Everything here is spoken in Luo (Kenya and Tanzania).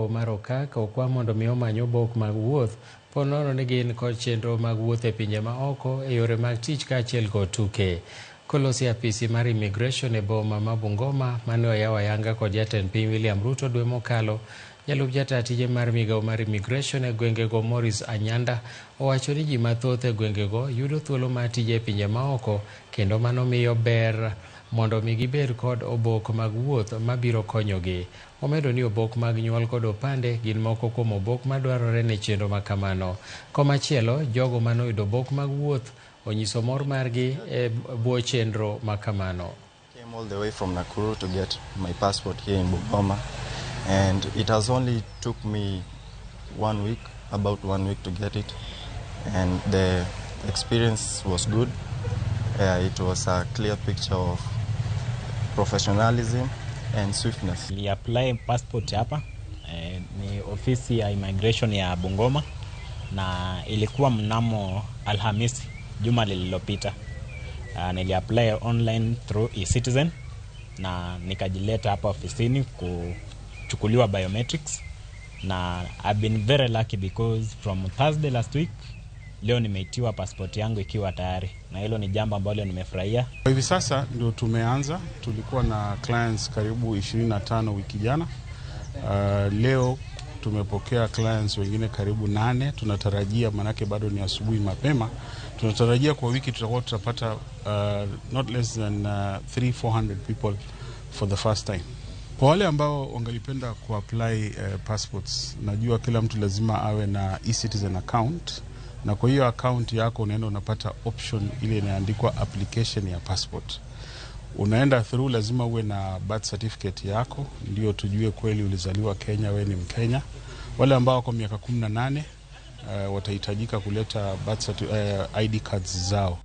migawo mar Okak okwa mondo mi omany obok mag wuoth po nono ni gin kod chenro mag wuoth e pinje ma oko e yore mag tich kaachiel kod tuke. Kolosi e apisi mar Immigration e boma ma Bungoma mane oyaw ayanga kod jatend piny William Ruto dwe mokalo, jalup jataa tije mar migawo mar Immigration e gwengego Maurice Anyanda owacho ni ji mathoth e gwengego yudo thuolo mar tije e pinje maoko kendo mano miyo ber mondo mi gibed kod obok mag wuoth mabiro konyogi. Omedo ni obok mag nyuol kod opande gin moko kuom obok madwarore ne chenro ma kamano. Komachielo, jogo manoyudo obok mag wuoth onyiso mor margi e bwo chenro ma kamano. Came all the way from Nakuru to get my passport here in Bungoma, and it has only took me 1 week, about 1 week to get it, and the experience was good. It was a clear picture of professionalism and swiftness. Nili apply passport hapa ni ofisi ya immigration ya Bungoma na ilikuwa mnamo Alhamisi juma lililopita. Nili apply online through eCitizen na nikajileta hapa ofisini kuchukuliwa biometrics, na I've been very lucky because from Thursday last week leo nimeitiwa passport yangu ikiwa tayari, na hilo ni jambo ambalo nimefurahia. Hivi sasa ndio tumeanza, tulikuwa na clients karibu 25 wiki jana. Leo tumepokea clients wengine karibu nane. Tunatarajia, manake bado ni asubuhi mapema, tunatarajia kwa wiki tutakuwa tutapata not less than 3 400 people for the first time. Kwa wale ambao wangalipenda kuapply passports, najua kila mtu lazima awe na eCitizen account, na kwa hiyo account yako unaenda unapata option ile inaandikwa application ya passport. Unaenda through, lazima uwe na birth certificate yako ndio tujue kweli ulizaliwa Kenya, we ni Mkenya. Wale ambao wako miaka 18 watahitajika kuleta birth ID cards zao.